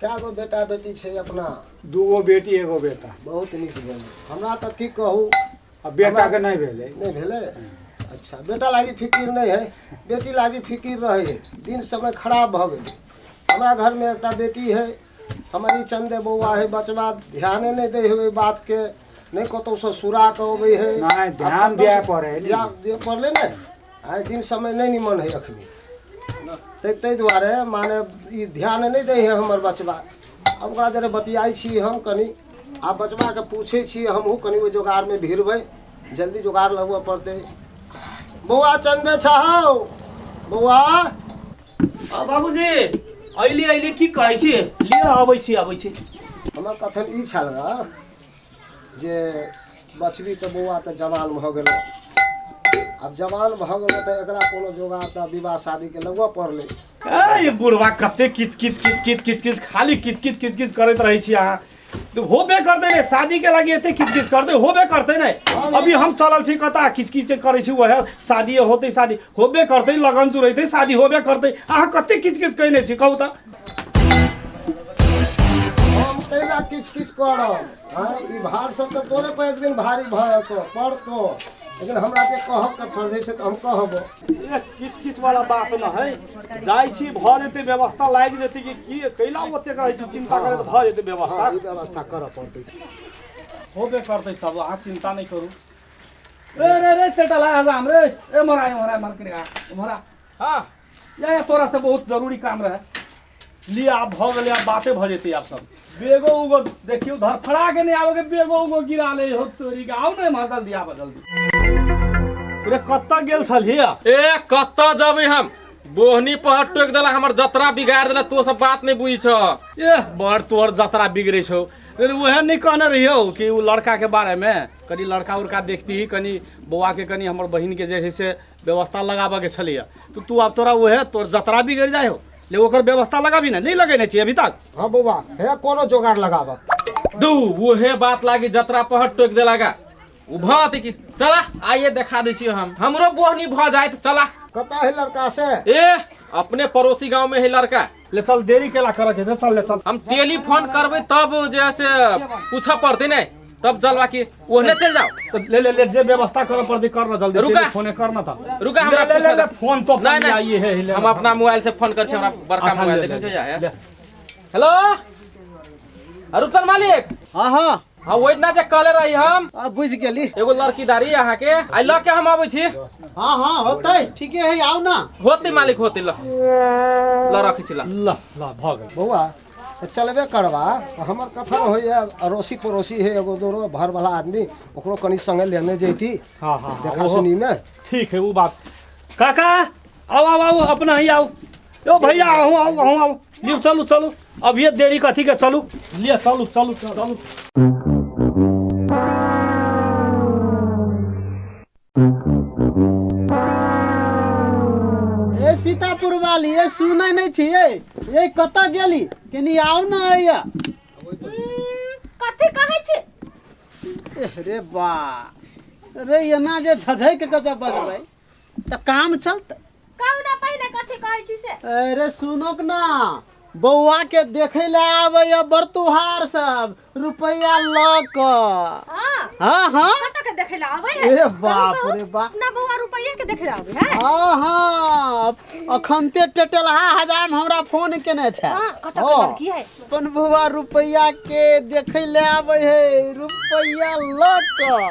कए गो बेटा बेटी छै अपना? दूगो बेटी एगो बेटा। बहुत नीक भेल। हमरा तऽ की कहू, आ बेटाके नहि भेलै। नहि भेलै? अच्छा, बेटा लागी फिकिर नहि है, बेटी लागी फिकिर रहै है। दिन समय खराब भऽ गेलै। हमरा घरमे एकटा बेटी है, हमर ई चंदे बौआ है। बचबा ध्याने नहि दै है ओहि बातके, नहि कतहुसँ सुरा कऽ अबै है। नहि, ध्यान दिअ पड़ै है। ध्यान दिअ पड़लै ने। आइ दिन समय नहि निमन है अखनी, ताहि दुआरे माने ई ध्यान नहि दै है हमर बचबा। आब ओकरा जरे बतियाइ छी हम कनि, आब बचबाके पूछै छी हमहूँ कनि, ओहि जोगारमे भिड़बै, जल्दी जोगार लगबऽ पड़तै। बौआ चंदे छहौ बौआ? बाबूजी अइली अइली, ठीक कहै छी, लिअ अबै छी अबै छी। हमर कथन ई छल जे बचबी तऽ बौआ तऽ जवान भऽ गेलै, आब जवान भऽ गेलै तऽ एकरा कोनो जोगार तऽ विवाह शादीके लगबऽ पड़लै। ए बुढ़वा कते किच किच किच किच किच किच खाली किच किच किच किच करैत रहै छी अहाँ। तऽ होबे करतै ने, शादी के लागि एते किच किच करतै, होबे करतै ने। अभी हम चलल छी कता किच किच करै छी, वएह शादी होतै, शादी होबे करतै, लगन जुड़ैतै, शादी होबे करतै। अहाँ कते किच किच कयने छी कहू तऽ? हम कैला किच किच करब? आँय, ई भार सब तऽ तोरे पर एक दिन भारी भऽ जेतौ, पड़तौ, लेकिन हमरा जे कहब के फर्ज है से तऽ हम कहबो। ए किच किच वाला बात न है, जाइ छी भऽ जेतै व्यवस्था, लागि जेतै कि की कैला ओतेक रहै छी चिंता करैत, भऽ जेतै व्यवस्था। हँ, ई व्यवस्था करऽ पड़तै। होबे करतै सब, अहाँ चिंता नहि करू। रे रे रे टेटला हजाम रे, ए मरा मरा मार्केट मरा। हाँ या तोरा से बहुत जरूरी काम रहे। लिअ आब भऽ गेलै, आब बाते भऽ जेतै। आब सब बेगो उगो देखियौ धरफड़ा के नहि आबे के बेगो उगो गिरा ले हो तोरी के। आउ ने एम्हर जल्दी, आब जल्दी। रे कतऽ गेल छलही? ए कतऽ जबै हम, बोहनी पहर टोकि देला, हमर जतरा बिगाड़ देला। तो सब बात नहीं बुझी छ। एह बड़ तोहर जतरा बिगड़ै छौ। रे उएह नहि कहने रहियौ कि ओ लड़का के बारे में कनि लड़का उड़का देखती, कनि बौआ के कनि हमर बहिन के जे है से व्यवस्था लगाबऽ के छलैया, तऽ तू आब तोरा उएह तोर जतरा बिगड़ि जाइ हो। ले ओकर व्यवस्था लगाबी ने, नहीं लगेने छी अभी तक। हाँ बौआ, हे कोनो जोगाड़ लगाबऽ। दू उहे बात लागी जतरा पहर टोकि देला गा। उ भऽ की चला आइए देखा दै छियै हम, हमरो बोहनी भऽ जायत। चला। कतऽ है लड़का से? ए अपने पड़ोसी गांव में है लड़का। ले चल, देरी केला करऽ के, चल ले चल। हम टेलीफोन करबै तब जे है से पूछऽ पड़तै ने, तब चलबा की ओहने चल जाओ। तो ले ले ले, जे व्यवस्था करऽ पड़तै कर ना जल्दी। रुका। फोने कर ना था। रुका, हमरा ले ले ले, पूछऽ ले दे। फोन तो नहीं, नहीं। आई है, ले हम ना। अपना मोबाइल से फोन कर छी, हमरा बड़का अच्छा, मोबाइल ले, देखै ले, छै या ले। हेलो अरुतन मालिक। हाँ हाँ हाँ ओहि दिना जे कहले रही हम। आ बुझि गेली। एगो लड़की दारी अहाँ के आई लऽ के हम अबै छी। हाँ हाँ होतै, ठीके है, आउ ना। होतै मालिक होतै, ल ल रखै छी ल। ल ल भऽ गेल। बौआ तऽ चलबे करबा तऽ हमर कथन होइए, अड़ोसी पड़ोसी है एगो दोरो भरवला आदमी, ओकरो कनि संगे लेने जैती। हाँ हाँ हाँ, देखा ओहो। सुनी में। ठीक है वो बात। काका आओ आओ आओ, अपना ही आओ। यो भैया आहू आओ आहू आओ, लियो चलू चलू, अब ये देरी कथी के, चलू लियो चलू चलू चलू। ए सीतापुर वाली, ए सुनै नहि छी, ए ए कतऽ गेली, कनी आउ ने हैया। कथी कहै छी? एह रे बा रे, एना जे झझैक के जब बजबै तऽ काम चलतै? कहू ना पहिने कथी कहै छी से। अरे सुनोक ना, बौआ के देखै लए आबैया बरतुहार सब रुपैआ लऽ कऽ। हाँ। हाँ हाँ। कतऽ के देखै लए आबै है? ए बाप रे बाप। अपना बौआ रुपैआ के देखै लए आबै है? हाँ हाँ, अखनते टेटेलहा हजाम हमरा फोन केने छै। हाँ, कतऽ के लड़की है? अपन बौआ रुपैआ के देखै लए आबै है रुपैआ लऽ कऽ।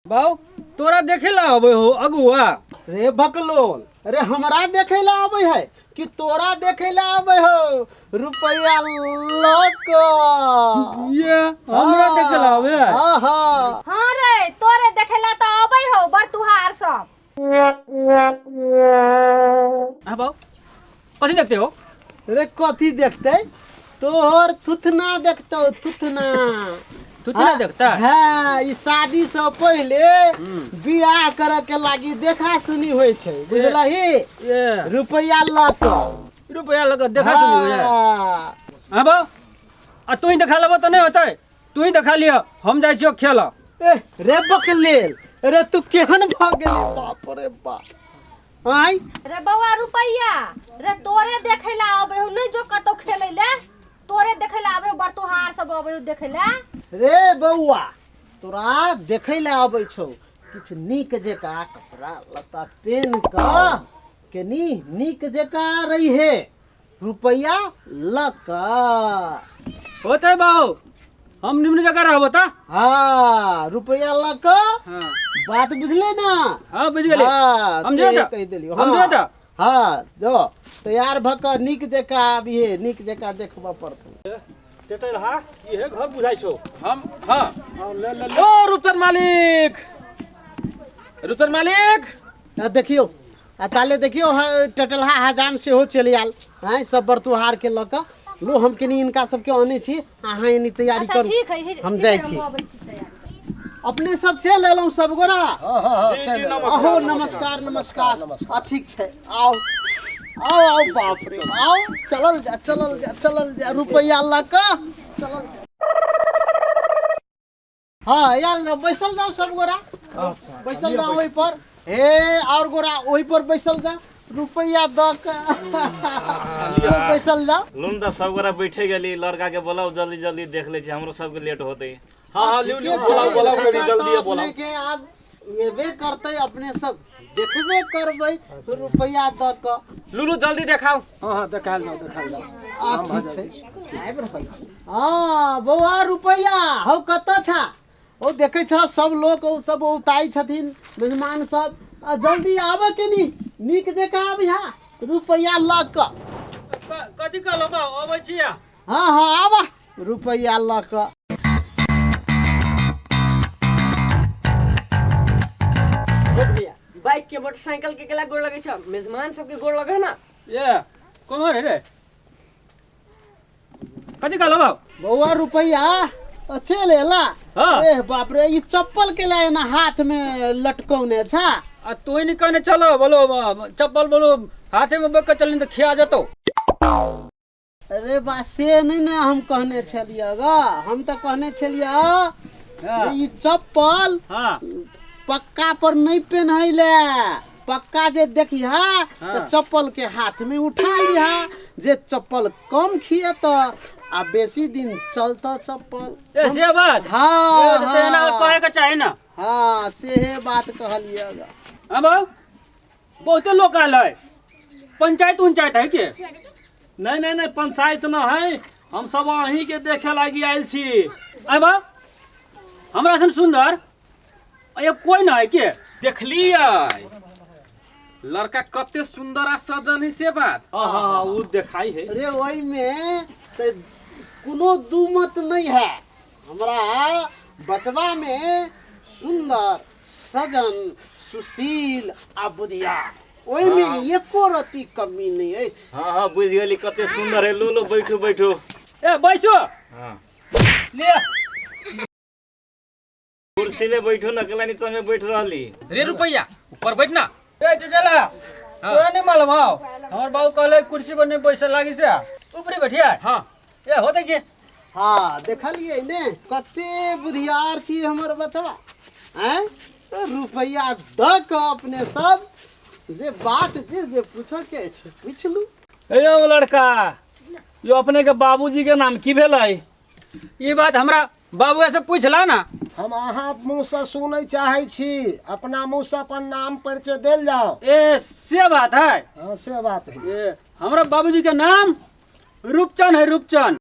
बाऊ तोरा देखे ला अबे हो अगुआ? रे बकलोल, अरे हमरा देखे ला अबे है कि तोरा देखे ला अबे हो रुपैआ लऽ कऽ? ये हमरा देखे ला अबे है? हाँ हाँ। हाँ रे, तोरे देखे ला तो अबे हो बरतुहार सब। हाँ बाऊ कथी देखते हो? रे कथी देखते, तोहर थुथना देखतो, थुथना। थुथना देखता? हाँ, ई शादी से पहले बियाह करे के लागी देखा सुनी होय छै, बुझलही? ए रुपैआ लऽ कऽ। रुपैआ लऽ कऽ देखा सुनी होय है। हाँ। हाँ बाऊ, आ तू ही देखा लेबो तऽ नहि होतै, तू ही देखा लिअ, हम जाइ छियौ खेलऽ। ए रे बकलेल, रे तू केहन भऽ गेली, बाप रे बाप। आय रे बौआ रुपैया, रे तोरे देखै ला आबै हौ, नहि जो कतौ खेलै ले, तोरे देखै ला आबै हौ, बरतुहार सब अबै हौ देखै ला। रे बौआ तोरा देखै ला आबै छौ, किछु नीक जकाँ कपड़ा लत्ता पेन कऽ कनी नीक जकाँ रहिहे, रुपैआ लऽ कऽ। होतै बाबू, हम निम्न जगह रहबो तऽ। हाँ रुपैआ लऽ कऽ। हाँ। बात बुझले ना? हाँ बुझि गेली। हाँ, हम से जो तऽ। कहि देलियौ। हम हाँ। जो तऽ। हाँ जो तैयार भऽ कऽ नीक जकाँ आबिहे, नीक जकाँ देखबऽ पड़तौ। टेटलहा इहे घर बुझाइ छौ। हम हाँ। हाँ, ले ले ले। ओ रूपचंद मालिक, रूपचंद मालिक। आ देखियौ, आ ताले देखियौ, हाँ, टटलहा हजाम सेहो चलि आयल हैं सब बरतुहार के लऽ कऽ। लो हम कनी हिनका सबके अनै छी, अहाँ एनी तैयारी अच्छा करू। ठीक है, हम ठीक जाइ है, हम छी। अबै छी तैयारी। अपने सब चलि एलहुँ सब गोरा? हाँ हाँ हाँ, जी, चलि जी, एलहुँ। नमस्कार, अहो नमस्कार नमस्कार। नमस्कार। आ ठीक छै, आउ आउ आउ, बाप रे आउ, चलल जा चलल जा चलल जा, रुपैआ लऽ कऽ चलल जा। हाँ आयल ना, बैसल जाओ सब गोरा, बैसल जाओ ओहि पर। हे और गोरा ओहि पर बैसल जा, रुपैआ दऽ कऽ बैसल जाओ। लून तऽ सब गोरा बैठे गेली, लड़का के बोलाउ जल्दी जल्दी, देख लै छी हमरो सबके लेट होतै। हाँ हाँ, लिउ लिउ, बोलाउ बोलाउ कनी जल्दी बोलाउ। अपने के आब एबे करतै, अपने सब देखबे करबै रुपैआ दऽ कऽ। लुलु जल्दी देखाउ। हाँ हाँ देखायल जाओ देखायल जाओ। आ काम भऽ ठीक जाइ छै, आबि रहल छी। हाँ बौआ रुपैआ हौ कतऽ छा? ओ देखै छ सब लोक, ओ सब औताइ छथिन मेजमान सब। आ जल्दी आबऽ कनी, नीक जकाँ अबिहा रुपैआ लऽ कऽ। कथी कहलहुँ बाबू, अबै छी। हाँ हाँ आबऽ रुपैआ लऽ कऽ। ओ भैया, बाइक के मोटरसाइकिल के केला गोड़ लगे छ, मेजमान सबके गोड़ लगे ना। ए कमर है रे, कथी कहलहुँ बाबू? बौआ रुपैआ चलि एला। हाँ। ए बाप रे, ई चप्पल के ला एना हाथ में लटकौने छा? आ तू नहीं कहने चलो बोलो, चप्पल बोलो हाथे में बक चलनी तो खिया जतो। अरे बा से नहीं ना हम कहने छलियै ग, हम तऽ कहने छलियै जे ई चप्पल हाँ। पक्का पर नहीं पेन्है ले, पक्का जे देखिहा तऽ चप्पल के हाथ में उठा लिहा, जे चप्पल कम खियत आ बेसी दिन चलत चप्पल। ए से बात? हाँ, ए, तऽ एना हाँ। कहे के चाही ना। हाँ सेहे बात कहलियै ग। हाँ बाबू, बहुते लोग आयल है, पंचायत उंचायत है के? नहीं नहीं नहीं, पंचायत न है, हम सब अहीं के देखे लागी आयल छी। आय बाबू, हमरा सन सुंदर ये कोई ना है के? देखलियै लड़का कते सुंदर आ सजन है, से बात। हाँ हाँ हाँ, उ देखाई है। अरे ओहि में तऽ कोनो दू मत नहीं है, हमरा बचवा में सुंदर सजन सुशील आ बुधिया, ओहि में एको रत्ती कमी नहीं अछि। हाँ हाँ बुझि गेली कते सुंदर है। लू लू बैठू बैठू। ए बैसो। हाँ। ले कुर्सी में बैठू न, अकेला नीचा में बैठ रहली। रे रुपैआ ऊपर बैठ ना। ए चला, तोरा नहीं मालूम हौ, हमर बाबू कहले कुर्सी पर नहीं बैसे लागी से ऊपरे बैठिया। हाँ। ए होते की? हाँ देखलियै ने कते बुधियार छी हमर बचवा। आँय तो रुपैआ दऽ कऽ अपने सब जे बात जे जे पूछऽ के अछि पूछि लू। ए यौ लड़का, यो अपने के बाबूजी के नाम की भेलै? ई बात हमरा बाबू से पूछला ना। हम अहाँ मुँह से सुनै चाहै छी, अपना मुँह से अपन नाम परिचय देल जाओ। ए से बात है? हाँ से बात है। ए हमरा बाबूजी के नाम रूपचंद है, रूपचंद।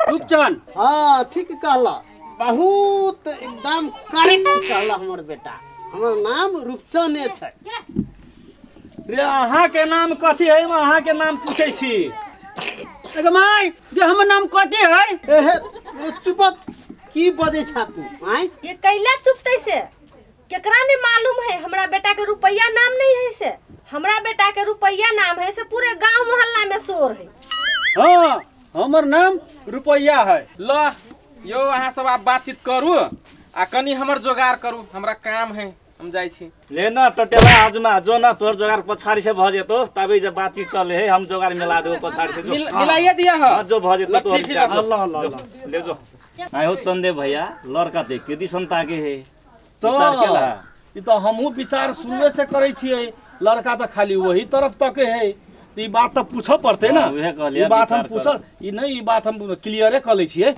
रूपचंद। हाँ ठीक कहला, बहुत एकदम करेक्ट कहला हमर बेटा, हमर नाम रूपचंदे छै। रे अहाँ के नाम कथी है? हम अहाँ के नाम पूछै छी। अगे माय, जे हमर नाम कथी है? एहे चुप, की बजै छा तू? आँय ये कैला चुपतै से? केकरा नहीं मालूम है हमरा बेटा के रुपैया नाम नहीं है से, हमरा बेटा के रुपैया नाम है से पूरे गांव मोहल्ला में शोर है। हाँ हमर नाम रुपैया है। ल यो अहाँ सब आब बातचीत करू आ कनी हमर जोगार करू, हमरा काम है। हम जाइ छी। ले न टटेला आजमा जो न तोर जोगार पछाड़ी से भ जेतो, तबे जे बातचीत चले है, हम जोगार मिला देबो पछाड़ी से। जो मिलाइए दिया। हाँ, जो भ जेतो ल, तोर ठीक है, विचार। अल्लाह अल्लाह अल्लाह। ले जो। आय हो चंदे भैया, लड़का देख के दिसन ताके है। तो विचार केला? ई तऽ हमहूँ विचार शुरुए से करै छियै, लड़का तऽ खाली वही तरफ तके है, तऽ ई बात तऽ पूछऽ पड़तै ने। हाँ, उहे कहलियै, ई बात हम विचार पूछल ई नहि, ई बात हम क्लियरे कऽ लै छियै।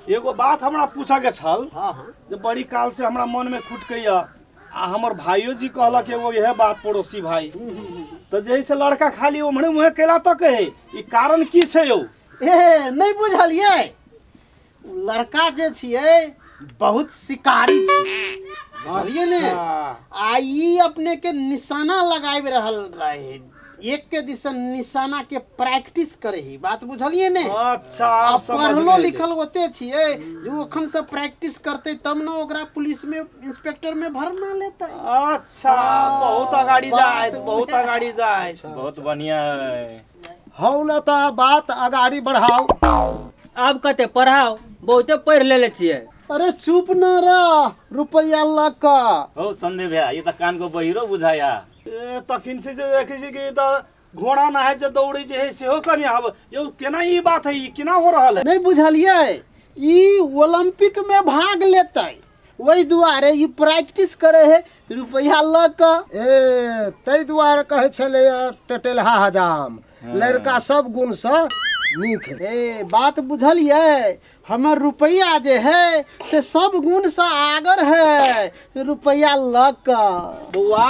एगो बात हमरा पूछऽ के छल। हाँ हाँ। जे बड़ी काल से हमरा मन में खुटकैया, आ हमर भाइयो जी कहलक एगो इएह बात, पड़ोसी भाई, तऽ जे से लड़का खाली ओम्हरे मुँहे केला तक है, ई कारण की छै यौ? ए, नहि बुझलियै? ओ लड़का जे छियै बहुत शिकारी छै, बुझलियै ने? आ ई अपने के निशाना लगाबि रहल रहे, एक के दिसन निशाना के प्रैक्टिस करे ही, बात बुझलियै ने? अच्छा। आ आब समझ पढ़लो गेलियै। लिखल ओते छियै जे ओ अखन से प्रैक्टिस करतै तब ने ओकरा पुलिस में इंस्पेक्टर में भरना लेतै। अच्छा, बहुत अगाड़ी बात जाए, बहुत अगाड़ी जाए। बहुत बढ़िया है। हौ न तऽ बात अगाड़ी बढ़ाओ। आब कते पढ़ाओ, बहुते पढ़ि लेले छियै। अरे चुप न रह, रुपैआ लऽ कऽ। हो चंदे भैया, ये त कान को बहिरो बुझाया। ए, तखन से जे देखै छी कि तऽ घोड़ा नहाय जे दौड़ै जे है सेहो कनि आब यौ केना ई बात है, ई केना हो रहल है? नहि बुझलियै? ई ओलम्पिक में भाग लेतै, ओहि दुआरे ई प्रैक्टिस करे है रुपैआ लऽ कऽ। ए, ताहि दुआरे कहै छलैए टेटेलहा हजाम, लड़का सब गुणसँ नीक है। ए, बात बुझलियै? हमर रुपैआ जे है से सब गुणसँ आगर है, रुपैआ लऽ कऽ। बौआ,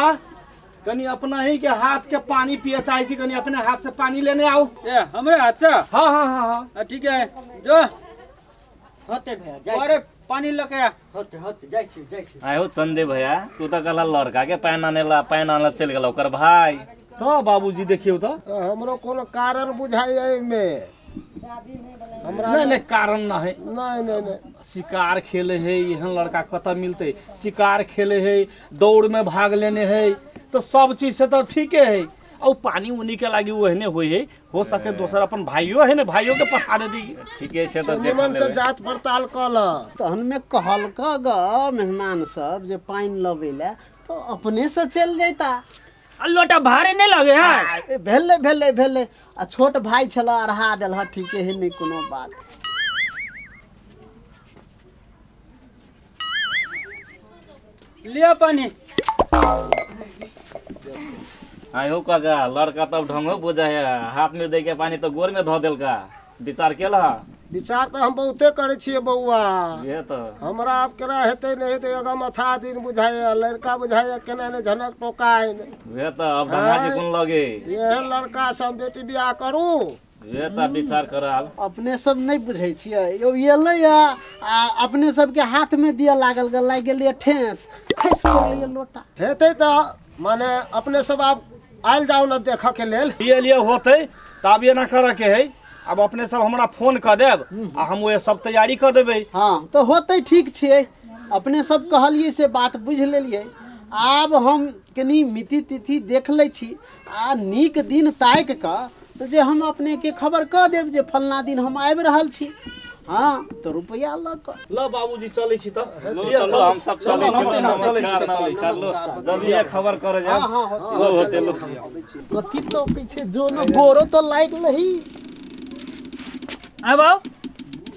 कनि अपना ही के हाथ के पानी पिए चाहे छी, कनि अपने हाथ से पानी लेने आओ। ए, हमरे हाथ से? हाँ हाँ हाँ हाँ। हाँ, ठीक है, जो। होते भैया, जाइ। अरे पानी लऽ के आ। होते होते, जाइ छी, जाइ छी। आय हो चंदे भैया, तू त कहला लड़का के पानि आने ला, पानि आने ला चलि गेल ओकर भाई। तो बाबूजी देखियौ तऽ। हमरो कोनो कारण बुझाइए एहिमे हमरा। नहि नहि, कारण न है। नहि नहि नहि। शिकार खेले है, एहन लड़का कतऽ मिलतै? शिकार खेले है, दौड़ में भाग लेने है, तऽ सब चीज से तऽ ठीके है। आ उ पानी उनी के लागी ओहने होइ है, हो सके दोसर अपन भाइयो है ने, भाइयो के पठा दे दी। ठीके छै, तऽ देख निमन से लेबै। जात पड़ताल कऽ ल। तहन मे कहलक ग मेहमान सब जे पानि लबै लए, तऽ अपने से चलि जैता। आ लोटा भारे नहि लगे है? ए, भेलै भेलै भेलै, आ छोट भाय छल, अढ़ा देलह, ठीके है, नहि कोनो बात। लिअ पानी। आय हो काका, लड़का तब ढंगो बुझाया, हाथ में दे के पानी तो गोर में धो देलका। विचार केला? विचार तऽ हम बहुते करै छियै बौआ। ये तऽ हमरा आब केना हेतै नहि हेतै, अगम अथा दिन बुझाइए, लड़का बुझाइए केना नहि झनक टोकाइन। वे तऽ अब ढंगा जे कोन लगे। एहन लड़का से हम बेटी बियाह करू? वे तऽ विचार कर आब। अपने सब नहि बुझै छियै यौ, एलै आ अपने सबके हाथमे दिअ लागल ग, लागि गेलियै ठेस, खसि पड़लियै लोटा। हेतै तऽ माने अपने सब आब आयल जाउ ने देखऽ के लेल। लिए लिए, होतै तऽ आब एना करऽ के है, आब अपने सब हमरा फोन कऽ देब आ हम ओहे सब तैयारी कऽ देबै। हँ तऽ होतै, ठीक छियै, अपने सब कहलियै से बात बुझि लेलियै। आब हम कनि मिति तिथि देख लै छी आ नीक दिन ताकि कऽ तऽ जे हम अपनेके खबर कऽ देब जे फलना दिन हम आबि रहल छी, हँ तऽ रुपैआ लऽ कऽ। ल बाबूजी, चलै छी तऽ। लो। लिअ, चलो, हम सब चलै छी। नमस्कार, चलै छी, नमस्कार। चलै छी। नमस्कार, लो जल्दी खबर करे हँ जाब। हँ, होतै। लो होते लो। अबै छी। कथी तो पीछे जो न गोरो तो लाइक लही। आब आउ,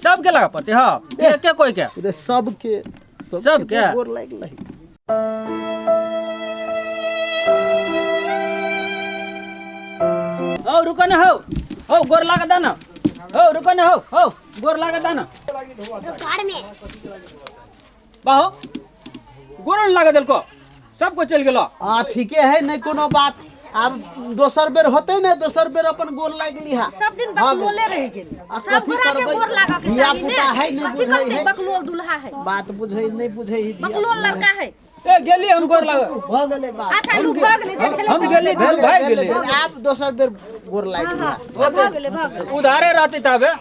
सबके लगा पड़तै। हँ, के के कोइ के? रे सबके। सबके? गोर लाइक लही। हौ, रुको न, हौ हौ, गोर लागा दा न, हौ रुको न, हौ हौ, गोर लागा दा न। बाहो, गोर न लागा देलको, सबको चलि गेलो। आ ठीके है, नहि कोनो बात, आब दोसर बेर होतै ने, दोसर बेर अपन गोर लागि लिहा। सब दिन बकलोले रहि गेल। आ सब कथी गोरा के करबै? गोर लागऽ के धिया चाही ने। पुता है, नहि कथी बुझै करतै? है। बकलोल दुल्हा है। बात बुझै नहि बुझै है धिया। बकलोल लड़का है। ए, गेली हम गोर लागा। भऽ गेलै बात। अच्छा लू, भऽ गेलै जे भेलै हम से। गेली तऽ हम भागि गेली। आब दोसर बेर गोर लागि लिहा। हाँ, भऽ गेलै, भऽ गेलै। उधारे रहतै ताबे,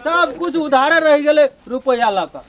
सब कुछ उधारे रहि गेलै रुपैआ लऽ कऽ।